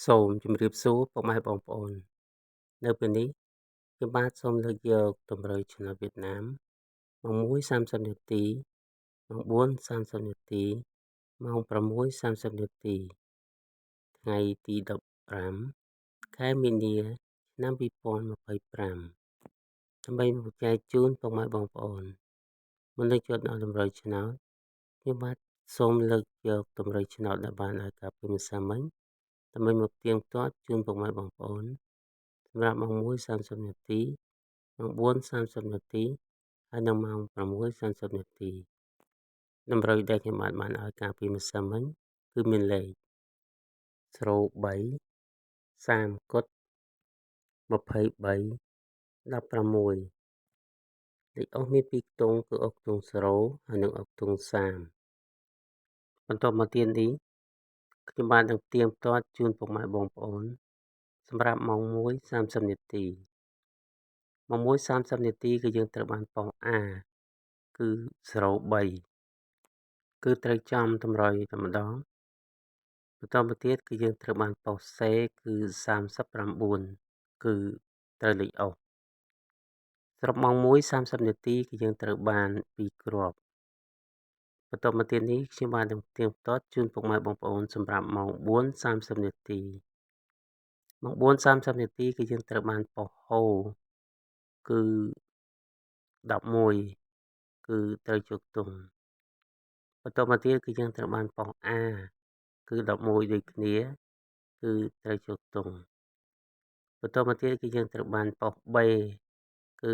សូមជម្រាបសួរពុកម៉ែបងប្អូននៅពេលនេះខ្ញុំបាទសូមលើកយកតម្រុយឆ្នោតវៀតណាមម៉ោង1:30នាទីម៉ោង4:30នាទីម៉ោង6:30នាទីថ្ងៃទី15ខែមីនាឆ្នាំ2025ដើម្បីមកចែកជូនពុកម៉ែបងប្អូនមុននឹងចូលដល់តម្រុយឆ្នោតខ្ញុំបាទសូមលើកយកតម្រុយឆ្នោតដែលបានឲ្យកាលពីម្សិលមិញដើម្បីមកផ្ទៀងផ្ទាត់ជូនពុកម៉ែបងប្អូនសម្រាប់ម៉ោង1:30នាទីម៉ោង4:30នាទីហើយនិងម៉ោង6:30នាទីតម្រុយដែលខ្ញុំបាទបានឲ្យកាលពីម្សិលមិញគឺមានលេខ03 30គុត23 16លេខអស់មានពីរខ្ទង់គឺអស់ខ្ទង់0ហើយនិងអស់ខ្ទង់30បន្ទាប់មកទៀតនេះខ្ញុំបាទនឹងផ្ទៀងផ្ទាត់ជូនពុកម៉ែបងប្អូនសម្រាប់ម៉ោង1:30នាទីម៉ោង1:30នាទីគឺយើងត្រូវបានប៉ុស្ A គឺ03គឺត្រូវចំតម្រុយតែម្ដងបន្តមកទៀតគឺយើងត្រូវបានប៉ុស្ C គឺ39គឺត្រូវលេខអុសសរុបម៉ោង1:30នាទីគឺយើងត្រូវបាន2គ្រាប់បន្តមកទៀតនេះខ្ញុំបាទនឹងផ្ទៀងផ្ទាត់ជូនពុកម៉ែបងប្អូនសម្រាប់ម៉ោង4:30នាទីម៉ោង4:30នាទីគឺយើងត្រូវបានប៉ុស្ហូគឺ11គឺត្រូវជោគទង់បន្តមកទៀតគឺយើងត្រូវបានប៉ុស្ A គឺ11ដូចគ្នាគឺត្រូវជោគទង់បន្តមកទៀតគឺយើងត្រូវបានប៉ុស្ B គឺ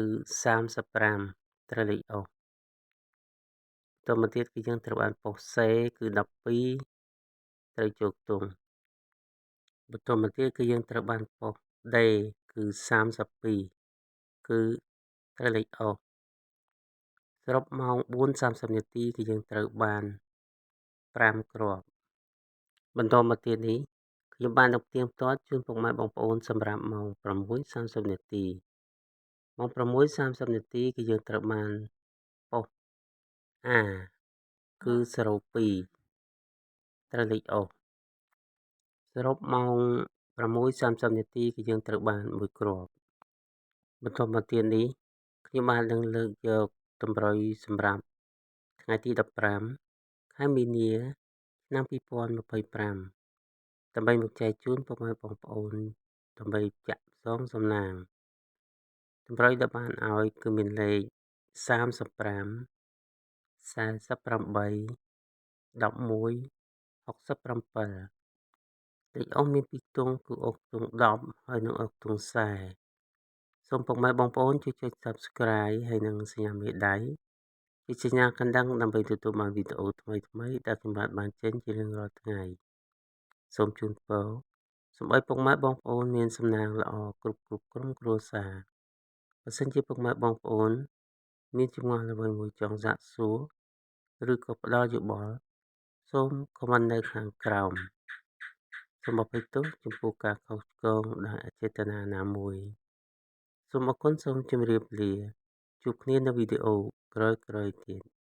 35ត្រូវលេខអុសបន្តមកទៀតគឺយើងត្រូវបានប៉ុស្ C គឺ12ត្រូវចូលខ្ទង់បន្តមកទៀតគឺយើងត្រូវបានប៉ុស្ D គឺ32គឺត្រូវលេខអុសសរុបម៉ោង4:30នាទីគឺយើងត្រូវបាន5គ្រាប់បន្តមកទៀតនេះខ្ញុំបាននឹងផ្ទៀងផ្ទាត់ជូនពុកម៉ែបងប្អូនសម្រាប់ម៉ោង6:30នាទីម៉ោង6:30នាទីគឺយើងត្រូវបានប៉ុស្ A គឺ02ត្រូវលេខអុសសរុបម៉ោង6:30នាទីគឺយើងត្រូវបានមួយគ្រាប់បន្តមកទៀតនេះខ្ញុំបាននឹងលើកយកតម្រុយសម្រាប់ថ្ងៃទី15ខែមីនាឆ្នាំ2025ដើម្បីមកចែកជូនពុកម៉ែបងប្អូនដើម្បីចាក់ផ្សងសំណាងតម្រុយដែលបានឲ្យគឺមានលេខ35 48 11 67លេខអុសមានពីរខ្ទង់គឺអុសខ្ទង់10ហើយនិងអុសខ្ទង់40សូមពុកម៉ែបងប្អូនជួយចុច Subscribe ហើយនិងសញ្ញាមេដៃជាសញ្ញាកណ្ដឹងដើម្បីទទួលបានវីដេអូថ្មីៗដែលខ្ញុំបាទបានចេញជារៀងរាល់ថ្ងៃសូមជូនពរសូមឲ្យពុកម៉ែបងប្អូនមានសំណាងល្អគ្រប់គ្រប់ក្រុមគ្រួសារបើសិនជាពុកម៉ែបងប្អូនមានចម្ងល់អ្វីមួយចង់សាកសួរឬក៏ផ្ដល់យោបល់សូម comment នៅខាងក្រោមសូមអភ័យទោសចំពោះការខុសឆ្គងដោយអចេតនាណាមួយសូមអរគុណសូមជម្រាបលាជួបគ្នានៅវីដេអូក្រោយៗទៀត។